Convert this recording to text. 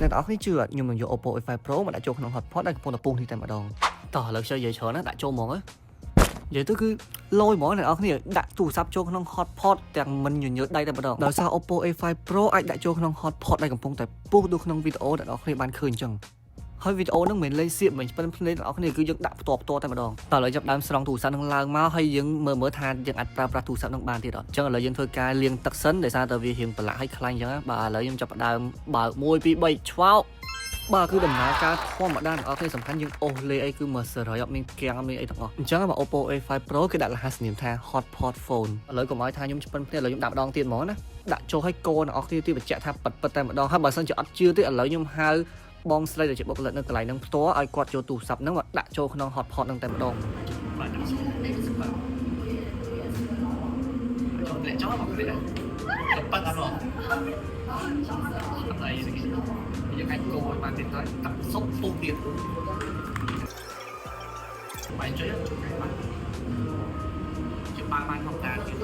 អ្នកទាំងអស់គ្នាជឿអត់ខ្ញុំនឹងយក Oppo A5 Pro មកដាក់ចូលក្នុង hotpot ដែលកំពុងតែពុះនេះតែម្ដងតោះឥឡូវខ្ជិលនិយាយច្រើនណាស់ដាក់ចូលហ្មងហ៎និយាយទៅគឺលយហ្មងអ្នកនរគ្នាដាក់ទូរស័ព្ទចូលក្នុង hotpot ទាំងមិនញញើតដៃតែម្ដងដោយសារ Oppo A5 Pro អាចដាក់ចូលក្នុង hotpot ដែលកំពុងតែពុះដូចក្នុងវីដេអូអ្នកនរគ្នាបានឃើញអញ្ចឹងហើយវីដេអូហ្នឹងមិនមែនលេងសៀកមិនឆ្ពិនភ្នែកអ្នកនរគ្នាគឺយើងដាក់ផ្ទាល់ផ្ទាល់តែម្ដងតើឥឡូវចាប់ដើមស្រង់ទូរស័ព្ទហ្នឹងឡើងមកហើយយើងមើលមើលថាយើងអាចប្រើប្រាស់ទូរស័ព្ទហ្នឹងបានទៀតអត់អញ្ចឹងឥឡូវយើងធ្វើការលាងទឹកសិនដោយសារតែវារៀងប្រឡាក់ហើយខ្លាញ់អញ្ចឹងណាបាទឥឡូវខ្ញុំចាប់ផ្ដើមបើក1 2 3ឆ្វោកបាទគឺដំណើរការធម្មតាអ្នកនរគ្នាសំខាន់យើងអូសលេអីគឺមកសេរីអត់មានគាំងអត់មានអីទាំងអស់អញ្ចឹងបាទ Oppo A5 Pro គេដាក់រហស្សនាមថា Hot Pot Phone ឥឡូវកុំឲ្យថាខ្ញុំឆ្ពិនភ្នែកឥឡូវខ្ញុំដាក់ម្ដងទៀតហ្មងណាដាក់ចូលឲ្យកូនអ្នកនរគ្នាទីបញ្ជាក់ថាប៉ិតប៉ិតតែម្ដងហើយបើសិនជាអត់ជឿទេឥឡូវខ្ញុំហៅបងស្រីដែលជាបុគ្គលិកនៅកន្លែងហ្នឹងផ្ទាល់ឲ្យគាត់ចូលទូរស័ព្ទហ្នឹងមកដាក់ចូលក្នុង hot pot ហ្នឹងតែម្ដង បាទដាក់បាទចូលតែចូលមកទៀតតែប៉ាត់អត់អត់អីទេយើងអាចកូរឲ្យបានទៀតហើយទឹកស៊ុបពុះទៀតបាយជួយបាទជាបានបានធម្មតាទៀត